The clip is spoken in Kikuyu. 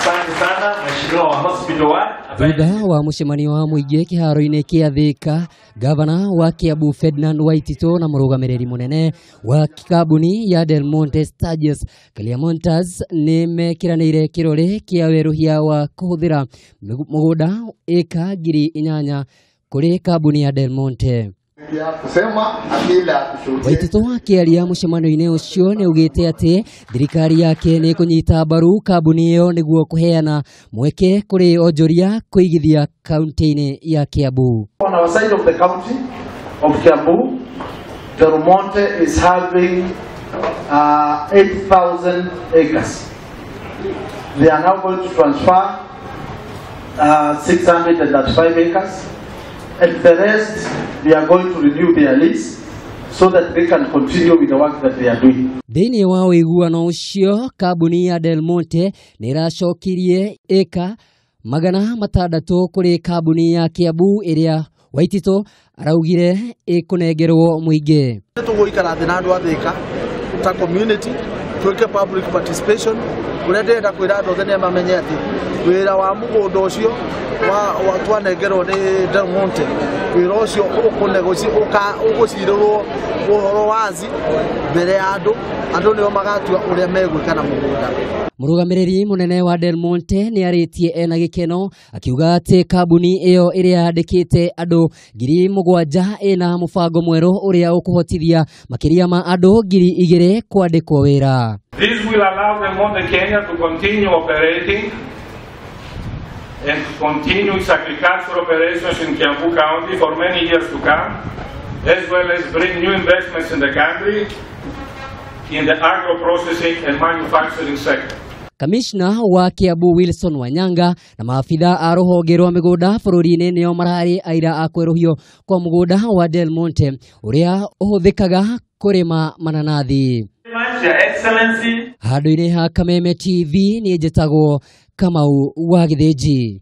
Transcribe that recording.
Asante sana Mheshimiwa wa Hospital 1. Thutha wa mũcemanio wa mũingĩ kĩharo-inĩ kĩa Thika, gavana wa Kiambu Ferdinand Waititu na mũrũgamĩrĩri mũnene wa kambuni ya Del Monte Sturgis Clearmontas nĩ mekĩranĩire kĩrore kĩa werũhia wa kũhũthĩra mũgũnda ĩka 8,000 kũrĩ kambuni ya Del Monte. Kusema bila kushuhudia. Waititu akĩaria mũcemanio-inĩ ũcio nĩ augĩte atĩ thirikari yake nĩ ĩkũnyita mbaru kambuni ĩyo nĩguo kũheana mweke kũrĩ onjoria kũigithia kaunti-inĩ ya Kiambu. On our side of the county of Kiambu, Del Monte is having 8,000 acres. They are now going to transfer 635 acres, and the rest they are going to renew their lease so that they can continue with the work that they are doing. Thĩinĩ wa ũiguano ũcio, kambuni ya Del Monte nĩ ĩracokirie ĩka 600 kũrĩ kambuni ya Kiambu ĩrĩa Waititu araugire ĩkũnengerwo mũingĩ. Tũgũikara thĩ na andũ a Thika ta community twĩke public participation ũrĩa ndĩrenda kwĩra andũ othe nĩ mamenye atĩ wĩra wa mũgũnda ũcio wa twanengerwo nĩ Del Monte, wĩra ũcio ũgũcirĩrwo ũhoro wazi mbere ya andũ, andũ nĩo magatua ũrĩa megwĩka na mũgũnda. Mũrũgamĩrĩri mũnene wa Del Monte nĩ arĩtie ena gĩkeno akiuga atĩ kambuni ĩyo ĩrĩa yandĩkĩte andũ 7,000 ĩna mũbango mwerũ ũrĩa ũkũhotithia makĩria ma andũ 2,000 kwandĩkwo wĩra. This will allow Del Monte Kenya to continue operating and to continue its agricultural operations in Kiambu County for many years to come, as well as bring new investments in the country in the agro-processing and manufacturing sector. Kamishna wa Kiambu Wilson Wanyanga na maabitha a rũhonge rwa mĩgũnda bũrũri-inĩ nĩo mararĩ aira a kwerũhio kwa mũgũnda wa Del Monte ũrĩa ũhũthĩkaga kũrĩma mananathi. Handũ-inĩ ha Kameme TV niĩ njĩtagwo Kamau wa Gĩthĩnji.